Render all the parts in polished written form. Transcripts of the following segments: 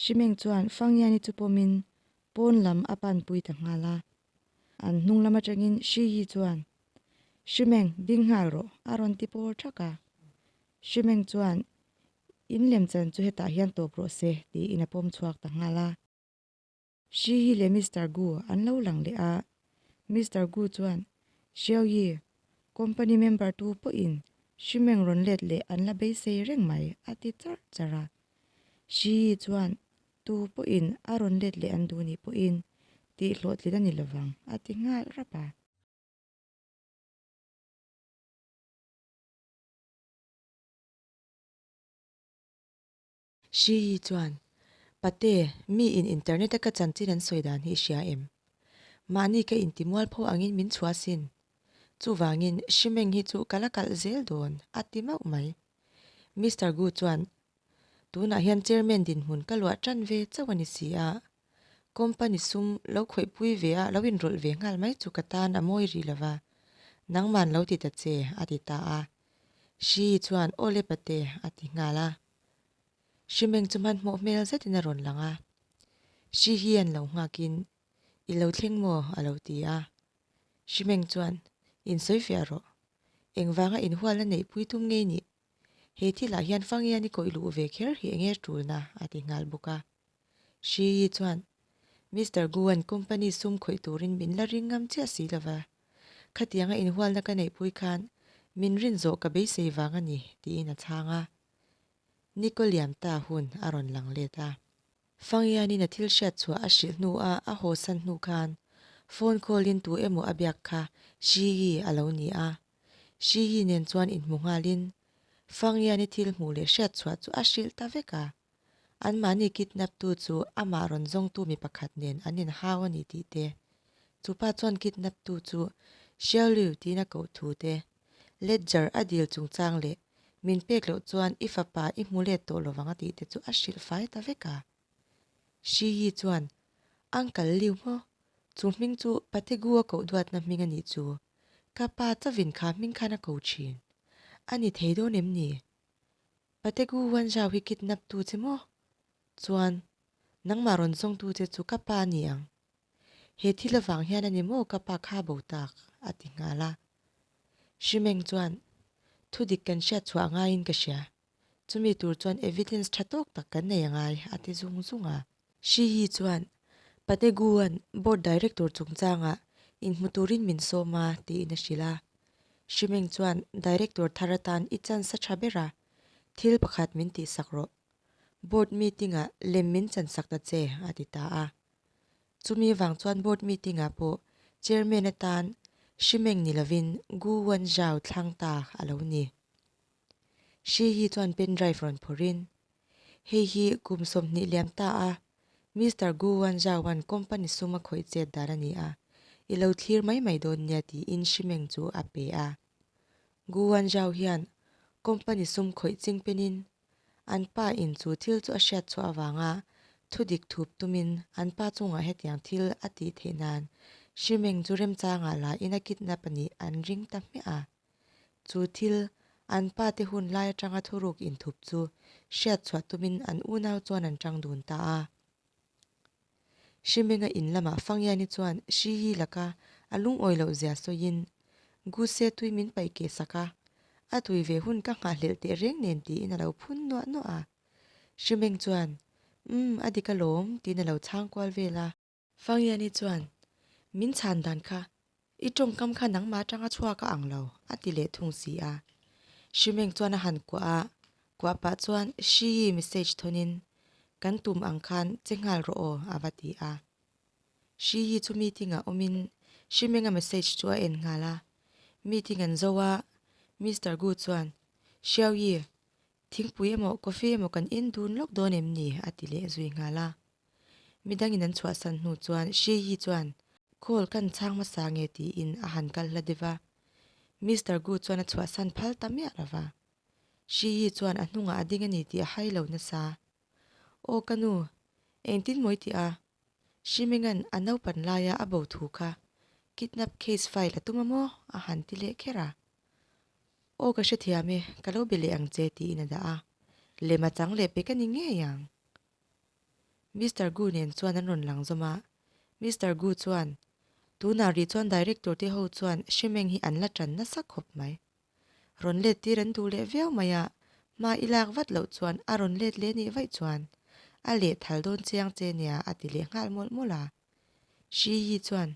Shimeng chuan Fangyani chu pawmin pawn lam a panpui ta nghal a. An hnung lam atangin Shi Yi chuan, Shimeng, ding nghal rawh, a rawn ti pawr thak a. Shimeng chuan, In lemchan chu hetah hian tawp rawh se, tiin a pawm chhuak ta nghal a. Shi hi leh Mister Gu an lo lang leh a, Mister Gu chuan Xiao Yi, company member tu pawhin Shi Meng rawn let leh an la beisei reng mai a ti charh charh a. Shi Yi chuan tu pawhin a rawn let leh an duh nih pawhin tih hlawhtlin a ni lovang a ti nghal rap a. Shi Yi chuan, Pate, mi in internet a ka chanchin an sawi dan hi i hria em? Mahni ka intimual pho angin min chhuah sin. Chuvangin Shi Meng hi chu ka la kalh zel dawn, a ti mauh mai. Mister Gu chuan, Tunah hian chairman dinhmun ka luah tan ve chauh a ni si a. Company sum lo khawihpui ve a lo inrawlh ve nghal mai chu ka tan a mawi rih lo va. Nangman lo ti ta che, a ti ta a. Shi Yi chuan, Aw le pate, a ti nghal a. Hrimeng chu hmanhmawh hmel zetin a rawn lang a, Hri hi an lo nghakin, I lo thleng maw? a lo ti a. Hrimeng chuan, In sawi fiah rawh. Engvanga inhualna neihpui tum ngei nih? He thilah hian Fangian i kawih luh ve kher hi enge tulna? a ti nghal bawk a. Hri yi chuan, Mister Guan company sum khawih turin min la ring ngam chiah si lova. Khatianga inhualna ka neihpui khan min rin zawh ka beisei vang a ni, tiin a chhang a. Niko liam ta hun a rawn lang let a. Fangyanin a thil hriat chhuah a hrilh hnu a a haw san hnu khan phone call in tu emaw a biak kha Shi Yi a lo ni a. Shi Yi nen chuan inhmu nghalin Fangyani thil hmuh leh hriat chhuah chu a hrilh ta vek a. Anmahni kidnap tu chu amah rawn zawngtu mi pakhat nen an inhau a ni tih te, chupa chuan kidnap tu chu Xiao Liu tiin a koh thu te, Ledger a dil chungchang leh min pek loh chuan i fapa i hmu let tawh lovang a tih te chu a hrilh fai ta vek a. Shi Yi chuan, Uncle Liu maw? Chu hming chu Pategu a koh duatna hming a nih chu. Ka pa chawin kha hming khan a ko thin. A ni thei dawn em ni? Pategu Wanzhao hi kidnap tu che maw? Chuan, nangmah rawn zawngtu che chu ka pa a ni ang. He thil avang hian a ni maw ka pa kha bo tak? a ti nghal a. Hrimeng chuan, Thu dik kan hriat chhuah ngaiin ka hria. Chumi tur chuan evidence tha tawk tak kan nei angai, a ti zung zung a. Shi Yi chuan, Pateguan board director chungchangah inhmu turin min sawm a, tiin a hrilh a. Hrimeng chuan, Director thar atan i chance a tha ber a, thil pakhat min tihsak rawh. Board meeting-ah lem min chansak ta che, a ti ta a. Chumi vang chuan board meeting-ah pawh chairman atan Hrimeng ni lovin Gu Wenzhao thlang ta a lo ni. Shi hi chuan pen drive rawn phawrhin, Hei hi kum 20 liam ta a, Mister Gu Wenzhao-a'n company sum a khawih chet dan a ni a, i lo thlir mai mai dawn nia tiin Hrimeng chu a pe a. Gu Wenzhao hian company sum khawih ching penin An pa in chu thil chu a hriat chhuah avanga thudik thup tumin an pa chungah hetiang thil a tih theih nan Hrimeng chu remchangah la in a kidnap a nih an ring ta hmiah a. Chu thil an pa te hun lai atanga thuruk inthup chu hriat chhuah tumin an unau chuan an tang dun ta a. Hrimenga in lamah Fangyani chuan Shi Yi laka a lungawi loh zia sawiin, Guse tui min paih keh sak a, a tui ve hun ka nghahhlelh teh reng nen tiin a lo phun nuah nuah a. Hrimeng chuan, Umm, a dik alawm, tiin a lo chhang kual vel a. Fangyani chuan, Min chhan dan kha, i tawngkam kha nangmah atanga chhuak a ang lo, a ti leh thung si a. Hrimeng chuan a han kuah a, kuah pah chuan Shi Yi message thawnin, Kan tum ang khan che nghal rawh aw, a va ti a. Shi Yi chu meeting ah awmin Hrimenga message chu a en nghal a. Meeting an zo a, Mister Gu chuan, Xiao Yi, thingpui emaw coffee emaw kan in dun lawk dawn em ni? a ti leh zui nghal a. Midangin an chhuahsan hnu chuan Shi Yi chuan call kan chhang hmasa nge tiin a han kal hla deuh a. Mister Gu chuan a chhuahsan phal ta miah lo va. Shi Yi chuan a hnungah a ding a ni tih a hai lo nasa. Aw ka nu, engtin mawi tih a? Shi Ming'an a naupan laia a bo thu kha kidnap case file a tum a maw? a han ti leh kher a. Aw ka hrethiam e, ka lo be leh ang che tiin a dah a. Lem a chang leh pek a ni ngei ang. Mister Gu nen chuan an rawn lang zawm a. Mister Gu chuan, Tunah rih chuan director te ho chuan Shimeng hi an la tan nasa khawp mai. Rawn let tir an duh leh viau mai a, hma i lak vat loh chuan a rawn let leh nih vaih chuan a leh thal dawn chiang che nia a ti leh nghal mawlh mawlh a. Shi Yi chuan,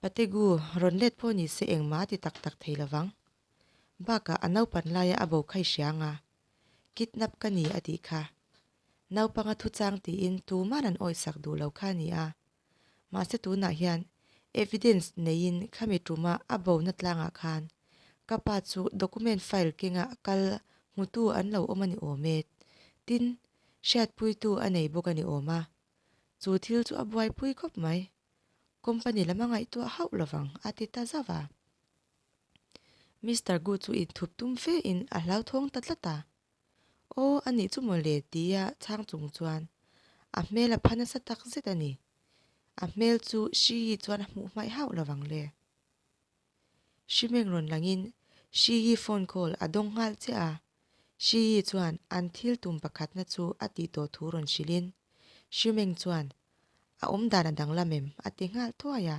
Pate Gu, rawn let pawh ni se engmah a ti tak tak thei lovang. Bakah a naupan laia a bo kha i hria anga, kidnap ka ni a tih kha. Naupanga thuchang tiin tuman an awisak duh lo kha a ni a. Mahse tunah hian evidence neiin khami tuma a bona tlangah khan ka pa chu document file kenga kal hmutu an lo awm a ni awm e, tin hriatpuitu a nei bawk a ni awm a. Chu thil chu a buaipui khawp mai. Company lam a ngaihtuah hauh lovang a ti ta zauh a. Mister Gu chu inthup tum fe in a hlauthawng ta tlat a. Aw, a nih chu mawle tia chhang chung chuan a hmel a pha nasa tak zet a ni. A hmel chu Shi Yi chuan a hmuh hmaih hauh lovang le. Shi Meng rawn langin Shi Yi phone call a dawng nghal chiah a. Shi Yi chuan an thil tum pakhatna chu a tih tawh thu rawn hrilhin Shi Meng chuan a awmdan a danglam em a ti nghal thuai a.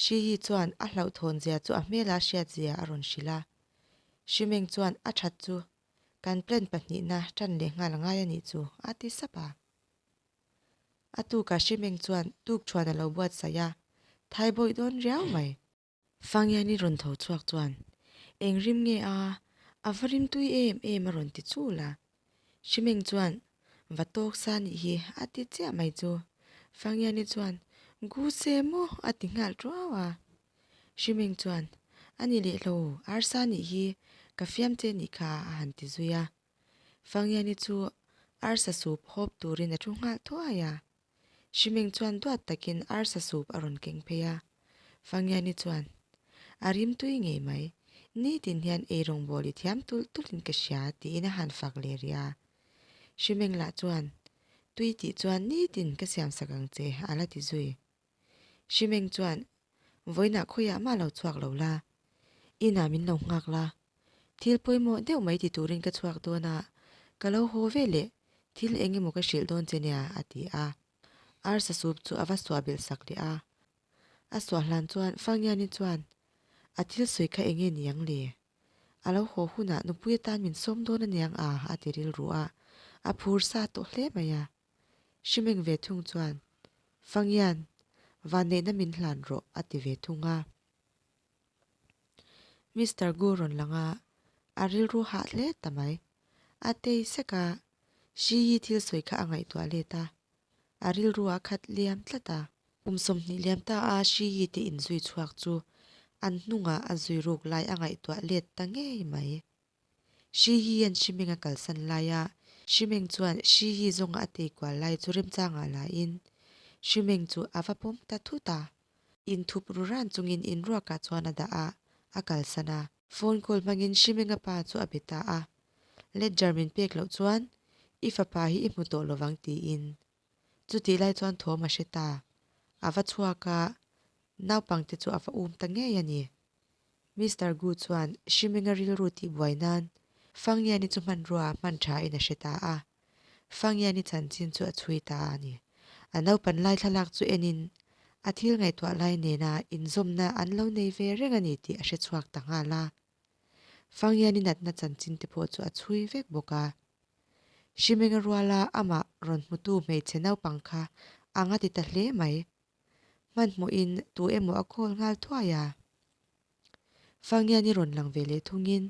Shi Yi chuan a hlauhthawn zia chu a hmela hriat zia a rawn hrilh a. Shi Meng chuan a that chu kan plan pahnihna tan leh nghal a ngai a nih chu a ti sap a. A tukah Shi Meng chuan tukṭhuan a lo buatsaih a, thai bawih dawn riau mai. Fanghiani rawn tho chhuak chuan, Eng rim nge a? A va rim tui em em a rawn ti chul a. Hrimeng chuan, Va tawk sa nih hi a ti chiah mai chu. Fanghiani chuan, Gu se maw? a ti nghal tuau a. Hrimeng chuan, A ni leh hlo, arsa nih hi ka fiam che nih kha a han ti zui a. Fanghiani chu arsa sup hawp turin a thu nghal thuai a. Hrimeng chuan duat takin arsa sup a rawn keng phei a. Fangiani chuan, A rim tui ngei mai, nitin hian ei rawngbawl i thiam tulh tulhin ka hria tiin a han fak leh rih a. Hrimeng lah chuan, Tui tih chuan nitin ka siamsak ang che a la ti zui. Hrimeng chuan, Vawiinah khawiah mah lo chhuak lo la, inah min lo nghak la, thil pawimawh deuh mai ti turin ka chhuak dawn a, ka lo haw ve leh thil eng emaw ka hrilh dawn che nia, a ti a. Arsa sup chu a va suah belh sak leh a. A suah hlan chuan Fangiani chuan, A thil sawi kha eng nge niang le? A lo haw hunah nupui atan min sawm dawn aniang a, a ti rilru a, a phur sa tawh hle mai a. Hrimeng ve thung chuan, Fangian, vanneihna min hlan rawh, a ti ve thung a. Mister Gu rawn lang a, a rilru hah hle ta mai. A tei sek a, Shi Yi thil sawi kha a ngaihtuah let a, a rilru a khat liam tlat a. Kum 20 liam ta a Shi Yi te inzui chhuak chu an hnungah a zui ruk lai a ngaihtuah let ta ngei mai. Shi Yi an Shi Meng a kalsan lai a, Shi Meng chuan Shi Yi zawnga a tei kual lai chu remchangah la in Shi Meng chu a va pawm ta thut a. Inthup ru ran chungin inruakah chuan a dah a, a kalsan a. Phone call hmangin Shi Menga pa chu a be ta a, Ledger min pek loh chuan i fapa hi i hmu tawh lovang tiin. Chutih lai chuan thawm a hre ta. A va chhuak a, naupangte chu a va um ta ngei a ni. Mister Gu chuan Shimenga rilru tih buai nan Fang Yan-i chu hmanrua hman thain a hre ta a. Fang Yan-i chanchin chu a chhui ta a ni. A naupan lai thlalak chu enin a thil ngaihtuah lai nena inzawmna an lo nei ve reng a ni tih a hre chhuak ta nghal a. Fang Yan-i natna chanchin te pawh chu a chhui vek bawk a. Shimenga ruala amah rawn hmutu hmeichhe naupang kha ang a ti ta hle mai. Hmanhmawhin tu emaw a call nghal thuai a. Fangiani rawn lang ve leh thungin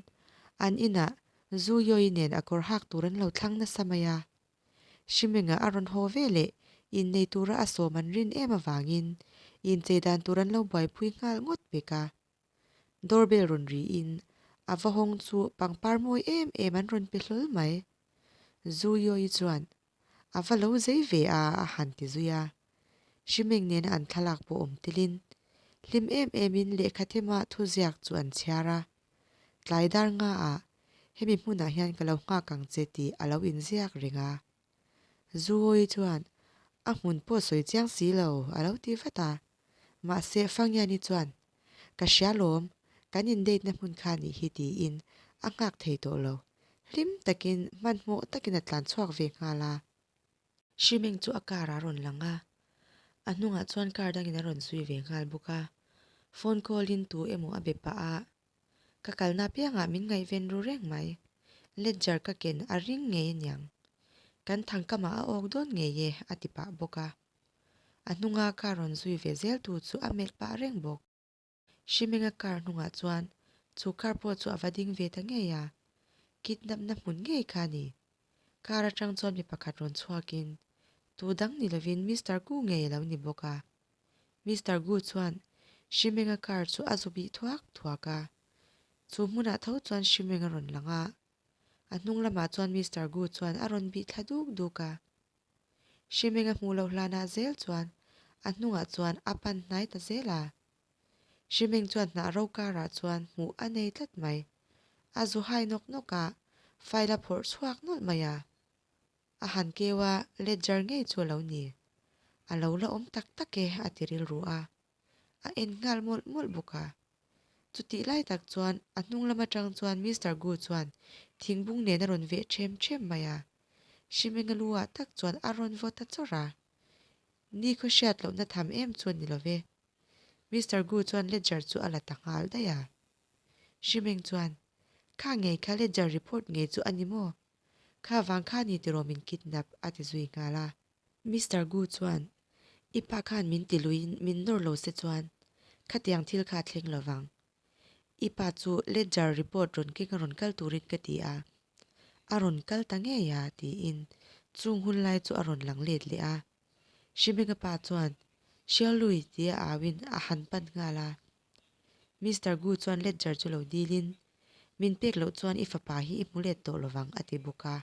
an inah Zu Yoi nen a kawr hak tur an lo thlang nasa mai a. Hrimenga a rawn haw ve leh innei tura a sawm an rin em avangin inchei dan tur an lo buaipui nghal ngawt pek a. Doorbell rawn riin a va hawng chu pangpar mawi em em an rawn pe hlawl mai. Zu Yoi chuan A va lo zei ve a, a han ti zui a. Hrimeng nena an thlalak pawh awm tilin, hlim em emin lehkha thema thuziak chu an chhiar a. Tlai dar nga ah, hemi hmunah hian ka lo nghak ang che tih a lo inziak reng a. Zuawi chuan, A hmun pawh sawi chiang si lo, a lo ti vat a. Mahse, Fangiani chuan, Ka hria lawm, kan in-date na hmun kha nih hi tiin a nghak thei tawh lo. Hlim takin, hmanhmawh takin a tlan chhuak ve nghal a. Hrimeng chu a car ah a rawn lang a, a hnungah chuan car dangin a rawn zui ve nghal bawk a. Phone call in tu emaw a be pah a, ka kalna apiangah min ngaihven ru reng mai. Ledger ka ken a ring ngei aniang. Kan thangkamah a awk dawn ngei e a ti pah bawk a. A hnunga car rawn zui ve zel tu chu a melh pah reng bawk. Hrimenga car hnungah chuan chu car pawh chu a va ding ve ta ngei a, kidnap-na hmun ngei kha a ni. Car atang chuan mi pakhat rawn chhuakin tu dang ni lovin Mister Gu ngei a lo ni bawk a. Mister Gu chuan Hrimenga car chu a zu bih thuak thuak a. Chu hmunah tho chuan Hrimenga rawn lang a, a hnung lamah chuan Mister Gu chuan a rawn bih thla duk duk a. Hrimenga hmuh loh hlanah zel chuan a hnungah chuan a pan hnai ta zel a. Hrimeng chuan hnah ro karah chuan hmuh a nei tlat mai. A zu hai nawk nawk a, file a phawrh chhuak nawlh mai a. A han keu a, ledger ngei chu a lo ni. A lo la awm tak tak e a ti rilru a. A en nghal mawlh mawlh bawk a. Chutih lai tak chuan a hnung lam atang chuan Mister Gu chuan thingbung nen a rawn veh ṭhem ṭhem mai a. Hrimenga lu ah tak chuan a rawn vaw ta chawrh a. Ni khaw hriat lohna tham em chu a ni lo ve. Mister Gu chuan ledger chu a la ta nghal daih a. Hrimeng chuan, Kha ngei kha ledger report ngei chu a ni maw? Kha vang kha ni tiraw min kidnap a ti zui nghal a. Mister Gu chuan, I pa khan min ti luiin min nawr lo se chuan khatiang thil kha a thleng lo vang. I pa chu ledger report rawn keng a rawn kal turin ka ti a. A rawn kal ta ngei a tiin chung hun lai chu a rawn lang let leh a. Hrimenga pa chuan Xiaolui tia auin a han pan nghal a. Mister Gu chuan ledger chu lo dilin, Min pek loh chuan i fapa hi i hmu let tawh lovang a ti bawk a.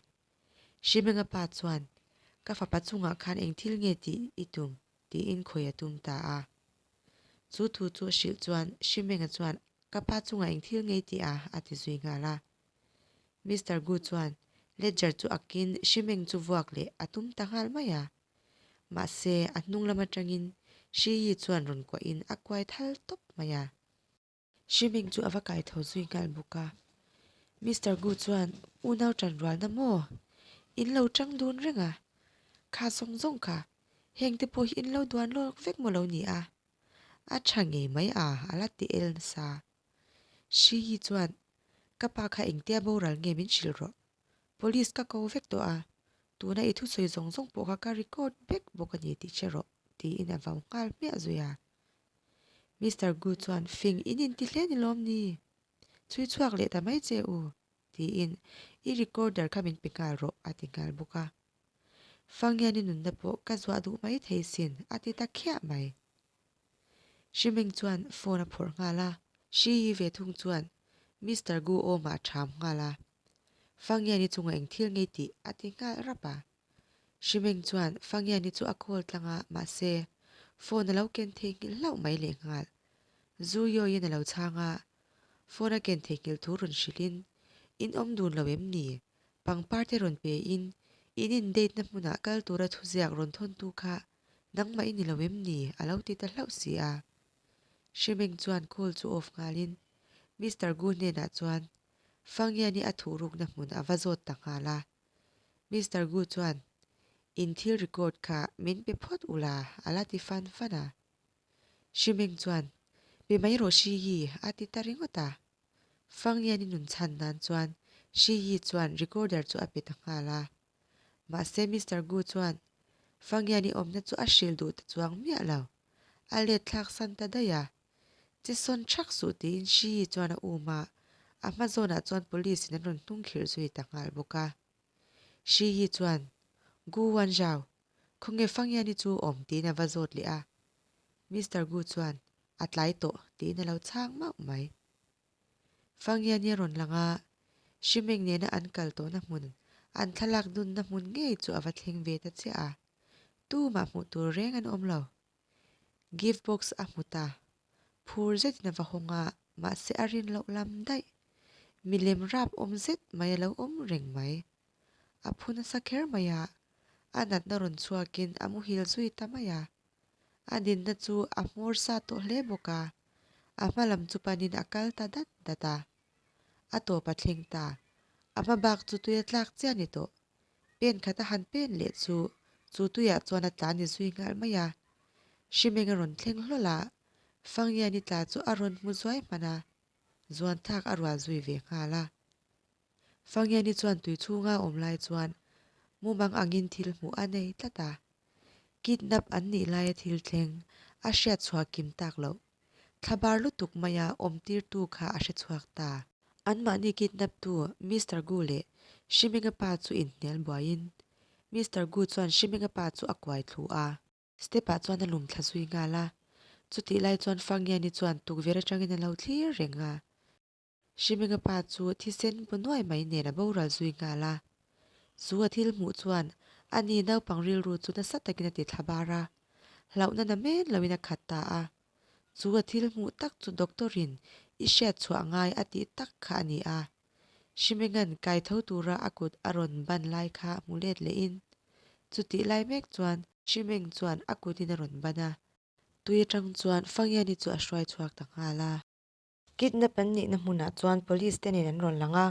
Hrimenga pa chuan, Ka fapa chungah khan eng thil nge tih i tum? tiin khawi a tum ta a. Chu thu chu a hrilh chuan Hrimenga chuan, Ka pa chungah eng thil nge i tih a? a ti zui nghal a. Mister Gu chuan ledger chu akin Hrimeng chu vuak leh a tum ta nghal mai a. Mahse, a hnung lam atangin Shi Yi chuan rawn kuahin a kuai thal tawp mai a. Hrimeng chu a va kai tho zui nghal bawk a. Mister Gu chuan, Unau tan rualna maw? In lo tang dun reng a. Kha zawng zawng kha, heng te pawh hi in lo duan lawk vek maw lo ni a? A tha ngei mai a, a la ti el nasa. Shi Yi chuan, Ka pa kha engtia boral nge min hrilh rawh. Police ka ko vek tawh a, tuna i thusawi zawng zawng pawh kha ka record vek bawk a ni tih hre rawh, tiin a vau nghal hmiah zui a. Mister Gu chuan fing in inti hle ni lawm ni? Chhui chhuak leh ta mai che u, tiin i recorder kha min pe nghal rawh, a ti nghal bawk a. Fang hian i nunna pawh ka zuah duh mai thei sin, a ti ta khiah mai. Shimeng chuan phone a phawrh nghal a, Shi Yi ve thung chuan Mister Gu awmah a ṭham nghal a. Fang Yan-i chungah eng thil ngei tih a ti nghal rap a. Shimeng chuan Fang Yan-i chu a call tlang a, mahse, phone a lo ken theihnghilh hlauh mai leh nghal. Zu Yoyin a lo chhang a, phone a ken theihnghilh thu rawn hrilhin, In awm dun lo em ni? Pangpar te rawn pe in, in in date na hmunah kal tura thuziak rawn thawntu kha nangmah i ni lo em ni? a lo ti ta hlauh si a. Shimeng chuan call chu off nghalin Mister Gu hnenah chuan Fang hian i a thuhrukna hmun a va zawt ta nghal a. Mister Gu chuan, In thil record kha min pe phawt ula a la ti fan fan a. Shimeng chuan, Pe mai rawh Shi Yi a ti ta ringawt a. Fang hian i nun chhan nan chuan Shi Yi chuan recorder chu a pe ta nghal a. Mahse Mister Gu chuan Fang hian i awmna chu a hrilh duh ta chuang miah lo. A let thlak san ta daih a. Che sawn thak suh tiin Shi Yi chuan a um a, a hma zawnah chuan police in an rawn hnung khirh zui ta nghal bawk a. Shi Yi chuan, Gu Wanzhao, khawnge Fang Yan-i chu awm tiin a va zawt leh a. Mister Gu chuan, A tlai tawh tiin a lo chhang mauh mai. Fang Yan-i a rawn lang a, Shimeng nena an kal tawhna hmun, an thlalak nunna hmun ngei chu a va thleng ve ta chiah a. Tumah hmuh tur reng an awm lo. Gift box a hmu ta. Phur zetin a va hawng a, mahse a rin loh lam daih. Milem rap awm zet mai a lo awm reng mai. A phu nasa kher mai a, a natna rawn chhuakin a muhil zui ta mai a. A dinna chu a hmawr sa tawh hle bawk a, a hma lam chu panin a kal ta dat dat a. A tawp a thleng ta, a hma bak chu tui a tlak chiah ni tawh. Pen khat a han pen leh chu Chu tuiah chuan a tla ni zui nghal mai a. Hrimeng a rawn thleng hlawl a, Fangiani tla chu a rawn hmu zuai hman a, zuan thlak a rual zui ve nghal a. Fangiani chuan tui chhunga awm lai chuan mumang angin thil hmuh a nei tlat a. Kidnap an nih laia thil thleng a hriat chhuah kim tak loh. Thlabar lutuk maia awmtirtu kha a hre chhuak ta. Anmahni kidnaptu Mister Gu leh Shimenga pa chu inhnial buaiin Mister Gu chuan Shimenga pa chu a kuai thlu a. Step ah chuan a lum thla zui nghal a. Chutih lai chuan Fangiani chuan tukverh atangin a lo thlir reng a. Shimenga pa chu thisen bu nuai mai nen a boral zui nghal a. Chu a thil hmuh chuan ani naupang rilru chu nasa takin a ti thla bar a. Hlauhna na men loin a khat ta a. Chu a thil hmuh tak chu doctor in i hriat chhuah ngai a tih tak kha a ni a. Shimenga'n kai tho tura a kut a rawn ban lai kha hmu let lehin chutih lai mek chuan Shimeng chuan a kutin a rawn ban a. Tui atang chuan Fangiani chu a hruai chhuak ta nghal a. Kidnap an nihna hmunah chuan police te nen an rawn lang a,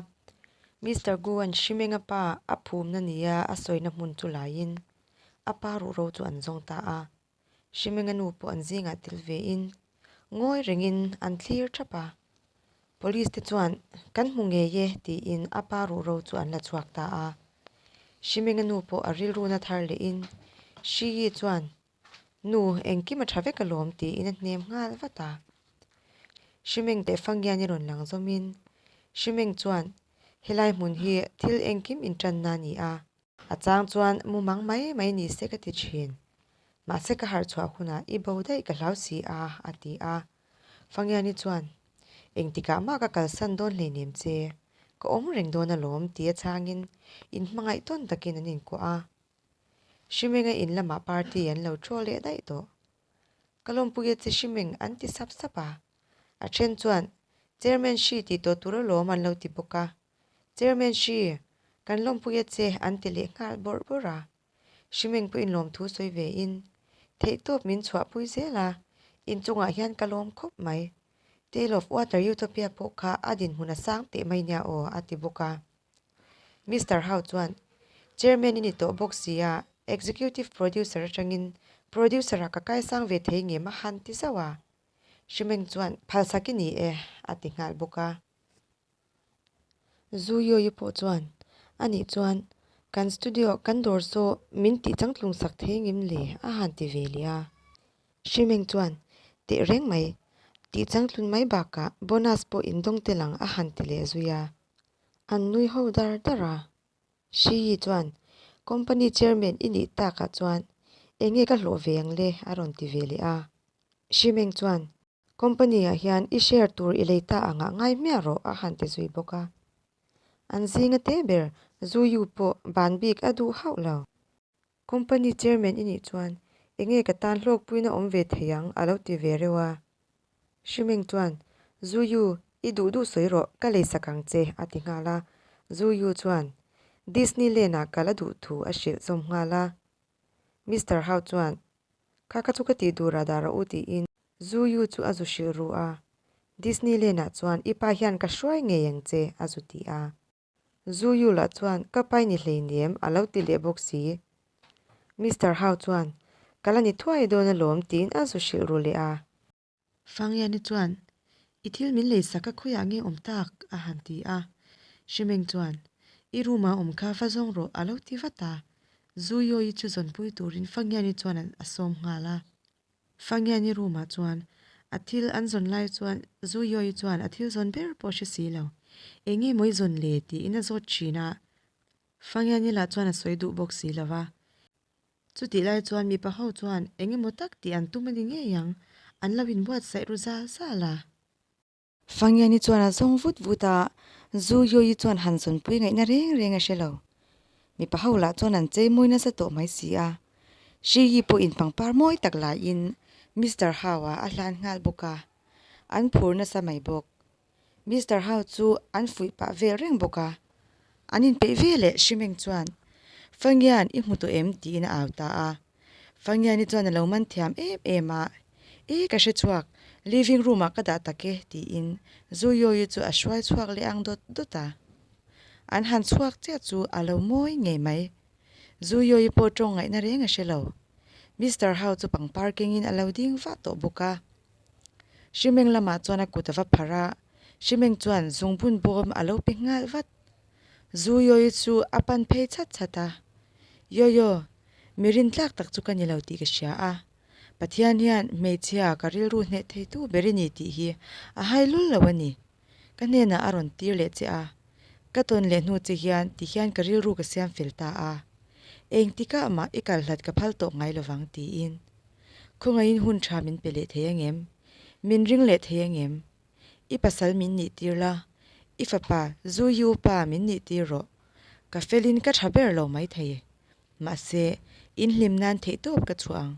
Mister Gu-a'n Hrimenga pa a phumna nia a sawina hmun chu laiin a pa ruhro chu an zawng ta a. Hrimenga nu pawh an zingah tel vein ngawi rengin an thlir thap a. Police te chuan kan hmu ngei e tiin a pa ruhro chu an la chhuak ta a. Hrimenga nu pawh a rilruna thar lehin Hri-i chuan Nu, engkim a tha vek alawm tiin a hnem nghal vat a. Hrimeng teh fang hian i rawn lang zawmin Hrimeng chuan helai hmun hi thil engkim intanna a ni a, a chang chuan mumang mai mai ni se ka ti thin. Mahse ka harh chhuah hunah i bo daih ka hlau si a, a ti a. Fangiani chuan engtikah mah ka kalsan dawn hleinem che, ka awm reng dawn alawm tia chhangin inhmangaih tawn takin an inkuah a. Hrimenga in lamah party an lo thu leh daih tawh. Ka lawmpui a che Hrimeng an ti sap sap a. A then chuan Chairman Hri tih tawh tur alawm an lo ti bawk a. Chairman Hri, kan lawmpui a che an ti leh nghal bawrh bawrh a. Hrimeng pawhin lawmthu sawi ve in theihtawp min chhuahpui zel a, inchungah hian ka lawm khawp mai. Tale of Water Utopia pawh kha a dinhmun a sang teh mai nia aw a ti bawk a. Mister Hau chuan, Chairman i ni tawh bawk si a, Executive Producer atangin Producer ah ka kaisang ve thei ngem a han ti zauh a. Hrimeng chuan, Phalsak i ni e, a ti nghal bawk a. Zu Yoyi pawh chuan, Anih chuan, kan studio kan dawr saw min tih changtlung sak thei ngem le? a han ti ve leh a. Hrimeng chuan, Teh reng mai, tih changtlun mai bakah bonus pawh indawng tel ang a han ti leh zui a. An nui ho dar dar a. Hri chuan, Company chairman i nih takah chuan eng nge ka hlawh ve ang le? a rawn ti ve leh a. Hri Meng chuan, Company ah hian i share tur i lei ta angah ngai hmiah rawh a han ti zui bawk a. An zinga te ber Zu Yu pawh ban bik a duh hauh lo. Company chairman i nih chuan eng nge ka tan hlawkpuina awm ve thei ang a lo ti ve reuh a. Hrimeng chuan, Zu Yu, i duh duh sawi rawh, ka lei sak ang che a ti nghal a. Zu Yu chuan Disneyland ah kal a duh thu a hrilh zawm nghal a. Mister Hao chuan, Kha kha chu ka tih dur a dah rawh u tiin Zu Yu chu a zu hrilh ru a. Disneyland ah chuan i pa hian ka hruai ngei ang che a zu ti a. Zuyula chuan ka pai ni hleinem a lo ti leh bawk si. Mister Hau chuan ka la ni thuai dawn alawm tiin a zu hrilh ru leh a. Fangliani chuan i thil min lei sak a khawiah nge awm tak a han ti a. Hrimeng chuan i room ah awm kha va zawng rawh a lo ti vat a. Zuyoyi chu zawnpui turin Fangliani chuan a sawm nghal a. Fangiani room ah chuan a thil an zawn lai chuan Zuiawi chuan a thil zawn ber pawh a hre si lo. Eng nge maw i zawn le? tiin a zawt thin a. Fangiani lah chuan a sawi duh bawk si lo va. Chutih lai chuan mipa ho chuan eng emaw tak tih an tum a ni ngei ang, an lo inbuatsaih ru zal zal a. Fangiani chuan a zawng vut vut a, Zu Yoyi chuan han zawnpui ngaihna reng reng a hre lo. Mipa ho lah chuan an chei mawi nasa tawh mai si a. Shi Yi pawhin pangpar mawi tak laiin Mister Hao-a a hlan nghal bawk a, an phur nasa mai bawk. Mister Hao chu an fuih pah vel reng bawk a. An inpeih ve leh Shimeng chuan, Fangian, i hmu tawh em? tiin a au ta a. Fangiani chuan a lo man thiam em em a, E ka hre chhuak, living room ah ka dah tak e tiin Zuyoyi chu a hruai chhuak leh ang dawt dawt a. An han chhuak chiah chu a lo mawi ngei mai. Zuiawi pawh tawng ngaihna reng a hre lo. Mister Hau chu pangpar kengin a lo ding vah tawh bawk a. Hrimeng lamah chuan a kut a va pharh a, Hrimeng chuan zungbun bawm a lo pe nghal vat. Zuiawi chu a pan phei chhat chhat a, Yoyo, mi rintlak tak chu ka ni lo tih ka hria a. Pathian hian hmeichhia ka rilru hneh theitu ber i ni tih hi a hai lul lo a ni. Ka hnenah a rawn tir leh che a, ka tawn leh hnu che hian ti hian ka rilru ka siam fel ta a, engtikah mah i kal hlat ka phal tawh ngai lovang tiin. Khawngaihin hun tha min pe leh thei angem? Min ring leh thei angem? I pasal min nih tir la, i fapa Zuiu pa min nih tir rawh. Ka felin ka tha ber lo maithei. Mahse, in hlim nan theihtawp ka chhuah ang.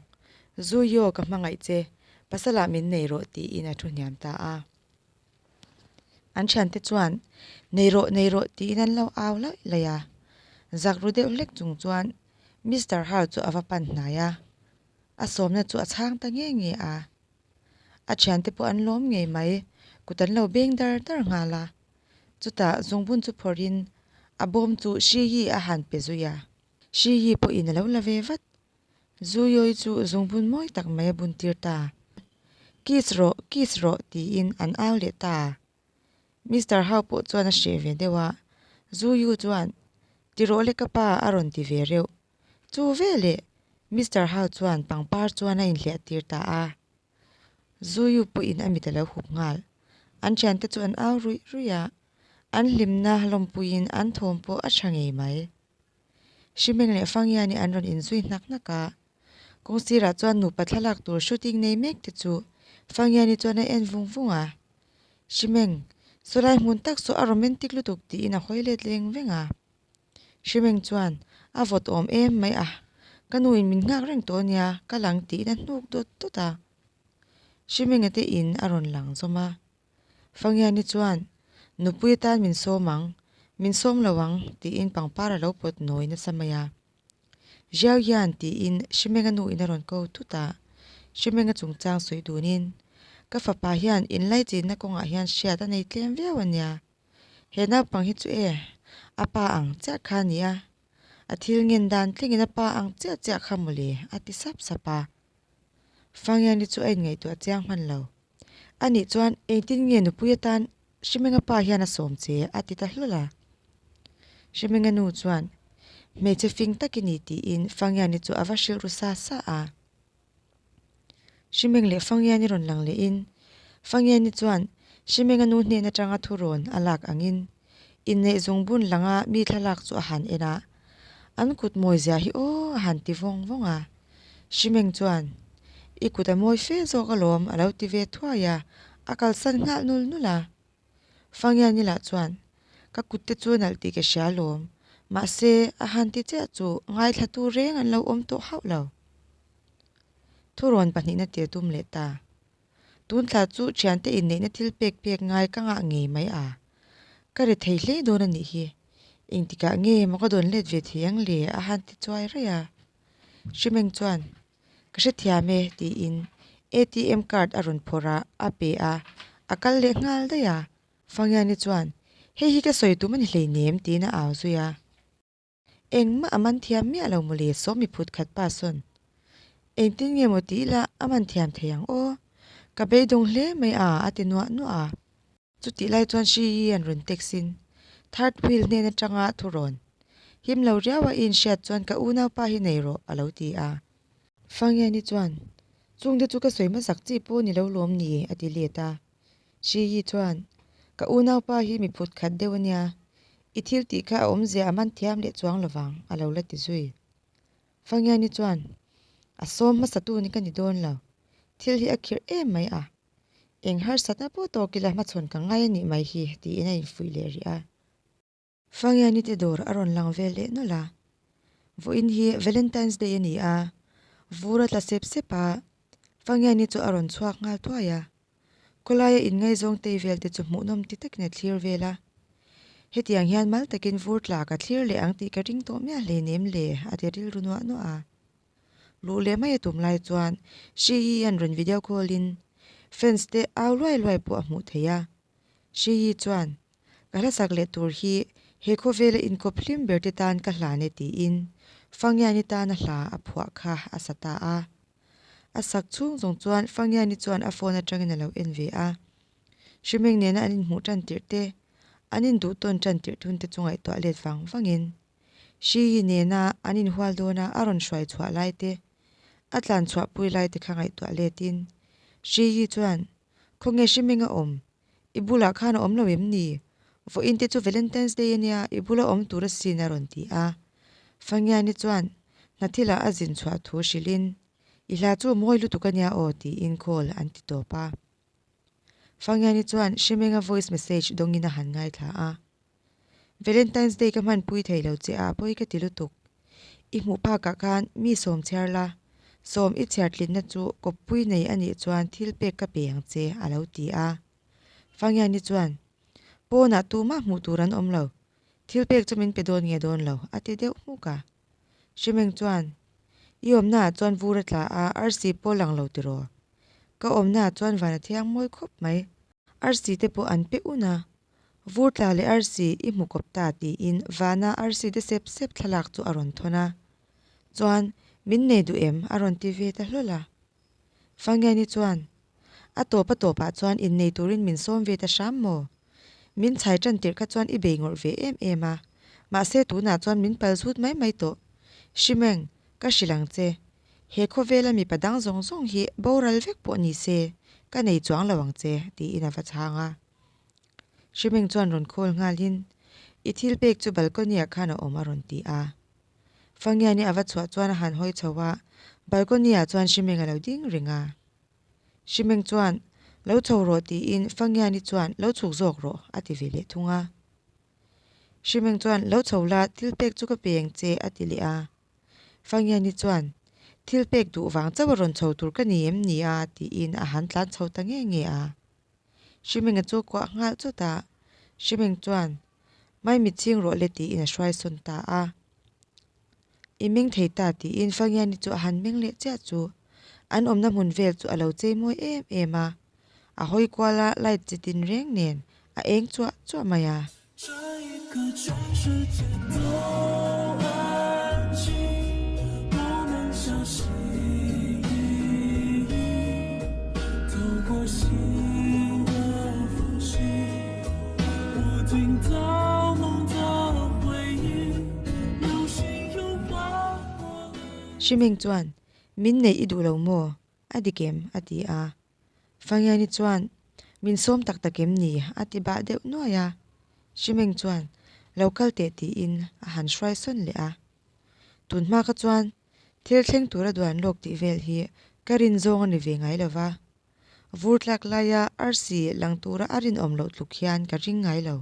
Zuio ka hmangaih che, pasalah min nei rawh tiin a thu hniam ta a. An thiante chuan, Nei rawh, nei rawh tiin an lo au laih laih a. Zak ru deuh hlek chung chuan Mister Hal chu a va pan hnai a. A sawmna chu a chhang ta nge nge a. A thiante pawh an lawm ngei mai, kut an lo beng dar dar nghal a. Chutah zungbun chu phawrhin a bawm chu Shi Yi a han pe zui a. Shi Yi pawhin a lo la ve vat. Zu Yoi chu zungbun mawi tak mai a bun tir ta. Kiss rawh, kiss rawh tiin an au leh ta. Mister Hao pawh chuan a hreh ve deuh a. Zu Yu chuan, Ti rawh le ka pa a rawn ti ve reuh. Chu veleh Mister Hao chuan pangpar chuan a inhliah tir ta a. Zuiu pawhin a mit a lo hup nghal. An thiante chu an au ruih ruih a, an hlimna lawmpuiin an thawm pawh a tha ngei mai. Hrimeng leh Fanghiani an rawn inzui hnak hnak a, kawng sirah chuan nupa thlalak tur shooting nei mek te chu Fanghiani chuan a en vung vung a. Hrimeng, sawlai hmun tak saw a romantic lutuk tiin a hawi let leng veng a. Hrimeng chuan, A vawt awm em mai a, ka nuin min nghak reng tawh ania, ka lang tiin a hnuk dawt dawt a. Hrimenga te in a rawn lang zawm a. Fangiani chuan, Nupui atan min sawm ang, min sawm lo ang, tiin pangpar a lo pawt nawi nasa mai a. Jiao hian tiin Hrimenga nuin a rawn ko thut a. Hrimenga chungchang sawi dunin, Ka fapa hian inlaichinna kawngah hian hriat a nei tlem viau ania. He naupang hi chu e, a pa ang chiah kha a ni a, a thil ngen dan tlingin a pa ang chiah chiah kha mawle a ti sap sap a. Fangiani chu a inngaihtuah chiang hman lo. Anih chuan engtin nge nupui atan Hrimenga pa hian a sawm che a ti ta hlawl a. Hrimenga nu chuan hmeichhe fing tak i ni tiin Fangiani chu a va hrilh ru sa sa a. Hrimeng leh Fangiani rawn lang lehin Fangiani chuan Hrimenga nu hnen atanga thurawn a lak angin inneih zungbun langa mi thlalak chu a han en a, an kut mawi zia hi aw a han ti vawng vawng a. Hrimeng chuan, I kut a mawi fe zawk alawm a lo ti ve thuai a, a kalsan nghal nul nul a. Fangiani lah chuan, Ka kut te chu nalh tih ka hria alawm, mahse a han ti chiah chu ngaithla tu reng an lo awm tawh hauh lo. Thurawn pahnihna tir tum leh ta. Tun thla chu thiante inneihna thil pek pek ngai ka ngah ngei mai a. Ka ri thei hle dawn a nih hi. Engtikah nge maw ka dawn let ve thei ang le a han ti chuai raih a. Hrimeng chuan, Ka hrethiam e tiin ATM card a rawn phawrh a, a pe a, a kal leh nghal daih a. Fangiani chuan, Hei hi ka sawi tum a ni hleinem tiin a au zui a. Engmah a man thiam miah lo mawle sawmi phut khat pa sawn. Engtin nge maw tih ila a man thiam thei ang aw. Ka beidawng hle mai a a ti nuah nuah a. Chutih lai chuan Shi Yi an rawn text in third wheel hnen atanga thu rawn. Him lo riau a i inhriat chuan ka unaupa hi nei rawh a lo ti a. Fangiani chuan, Chungte chu ka sawi hmasak chi pawh ni lo lawm ni a ti let a. Shi Yi chuan, Ka unaupa hi mi phut khat deuh a nia, i thil tih kha a awmzia a man thiam leh chuang lovang, a lo la ti zui. Fangiani chuan, A sawm hmasatu ni ka ni dawn lo, thil hi a khirh em mai a, eng harsatna pawh tawk ila hmachhawn ka ngai a nih mai hi, tiin a infuih leh rih a. Fangiani te dawr a rawn lang vel leh nawlh a. Vawiin hi Valentine's Day a ni a, vur a tla sep sep a, Fangiani chu a rawn chhuak nghal thuai a. Khawlaia inngaizawng tei vel te chu hmuhnawm ti takin a thlir vel a. Hetiang hian mal takin vur tla ka thlir leh ang tih ka ring tawh miah hleinem le, a ti rilru nuah nuah a. Luh leh mai a tum lai chuan Shi Yi an rawn video call in fans te au luai luai pawh a hmuh theih a. Shi Yi chuan, Ka hlasak leh tur hi he khawvela inkawp hlim ber te tan ka hlan e tiin. Fangiani tana hla a phuah kha a sa ta a. A sak chhung zawng chuan Fangiani chuan a phone atangin a lo en ve a. Hrimeng nena an inhmuh tan tirh te, an induh tawn tan tirh thun te chu ngaihtuah let vang vangin Hri nena an inhual dawna a rawn hruai chhuah lai te, a tlan chhuah pui lai te kha ngaihtuah letin Hri chuan, Khawnge Hrimeng a awm? I bulah khan a awm lo em ni? Vawiin te chu Valentine's Day ania, i bula awm tur asin a rawn ti a. Fangiani chuan hna thilah a zin chhuah thu hrilhin, I hla chu mawi lutuk ania aw tiin call an ti tawp a. Fangiani chuan Hrimenga voice message dawngin a han ngaithla a. Valentine's Day ka hmanpui thei lo che a, pawi ka ti lutuk. I hmuh phakah khan mi sawm chhiar la, sawm i chhiar tlinna chu kawppui nei a nih chuan thil pek ka pe ang che, a lo ti a. Fangiani chuan, Pawnah tumah hmuh tur an awm lo, thil pek chu min pe dawn nge dawn lo, a ti deuh hmuk a. Hrimeng chuan, I awmnaah chuan vur a tla a, arsi pawh lang lo tiraw? Ka awmnaah chuan van a thiang mawi khawp mai, arsi te pawh an pe un a, Vur tla leh arsi i hmu kawp ta tiin vana arsi te sep sep thlalak chu a rawn thawn a. Chuan, min nei duh em? a rawn ti ve ta hlawl a. Fangiani chuan, A tawp a tawpah chuan innei turin min sawm ve ta hram maw? Min chhai tan tirh kha chuan i bei ngawrh ve em em a, mahse tunah chuan min pal zut mai mai tawh. Hrimeng, ka hrilh ang che. He khawvela mipa dang zawng zawng hi boral vek pawh ni se, ka nei chuang lo ang che, tiin a va chhang a. Hrimeng chuan rawn call nghalin, I thil pek chu balcony-ah khan a awm a rawn ti a. Fangiani a va chhuah chuan a han hawi chho a, balcony-ah chuan Hrimeng a lo ding reng a. Hrimeng chuan, Lo chho rawh tiin Fangiani chuan, Lo chhuk zawk rawh a ti ve leh thung a. Hrimeng chuan, Lo chho la, thil pek chu ka pe ang che a ti leh a. Fangiani chuan, Thil pek duh vang chauh a rawn chho tur ka ni em ni a? tiin a han tlan chho ta nge nge a. Hrimenga chu kuah nghal chawt a, Hrimeng chuan, Mai mit ching rawh le tiin a hruai sawn ta a. I meng thei ta tiin Fangiani chu a han meng leh chiah chu an awmna hmun vel chu a lo chei mawi em em a, a hawi kual a light chi tin reng nen a eng chuah chuah mai a. Hrimeng chuan, Min neih i duh lo maw? A dik em? a ti a. Fangiani chuan, Min sawm tak tak em ni? a ti bah deuh nuai a. Hrimeng chuan, Lo kal teh tiin a han hruai sawn leh a. Tun hma kha chuan thil thleng tura duan lawk tih vel hi ka rin zawng a ni ve ngai lo va. Vur tlak laia arsi lang tura a rinawm loh tluk hian ka ring ngai lo.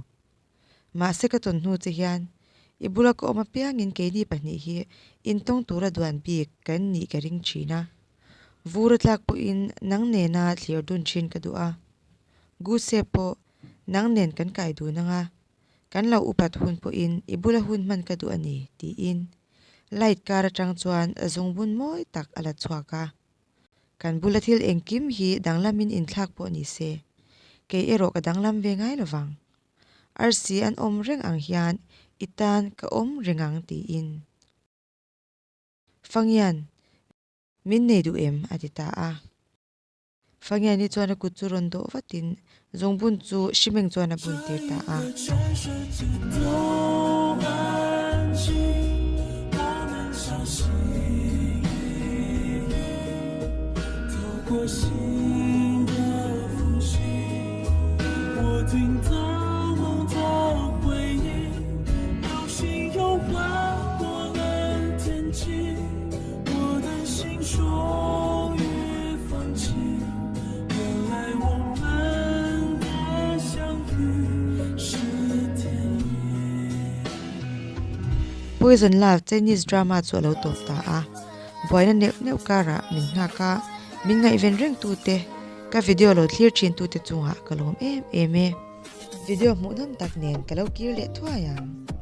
Mahse ka tawn hnu che hian i bula ka awm apiangin keini pahnih hi intawng tura duan bik kan nih ka ring thin a. Vur a tlak pawhin nang nena thlir dun thin ka duh a. Guse pawh nang nen kan kai dun anga kan lo upat hun pawhin i bula hun hman ka duh a ni tiin light kar atang chuan zungbun mawi tak a la chhuak a. Kan bula thil engkim hi danglamin inthlak pawh ni se, kei erawh ka danglam ve ngai lo vang. Arsi an awm reng ang hian i tan ka awm reng ang tiin. Fangian, min nei duh em? a ti ta a. Fangiani chuan a kut chu rawn dawh vatin zungbun chu Hrimeng chuan a bun tir ta a. Poison Love Chinese drama chu a lo tawp ta a, buaina neuh neuh karah min nghak a, min ngaihven reng tute, ka video lo thlir thin tute chungah ka lawm em em e. Video hmuhnawm tak nen ka lo kir leh thuai ang.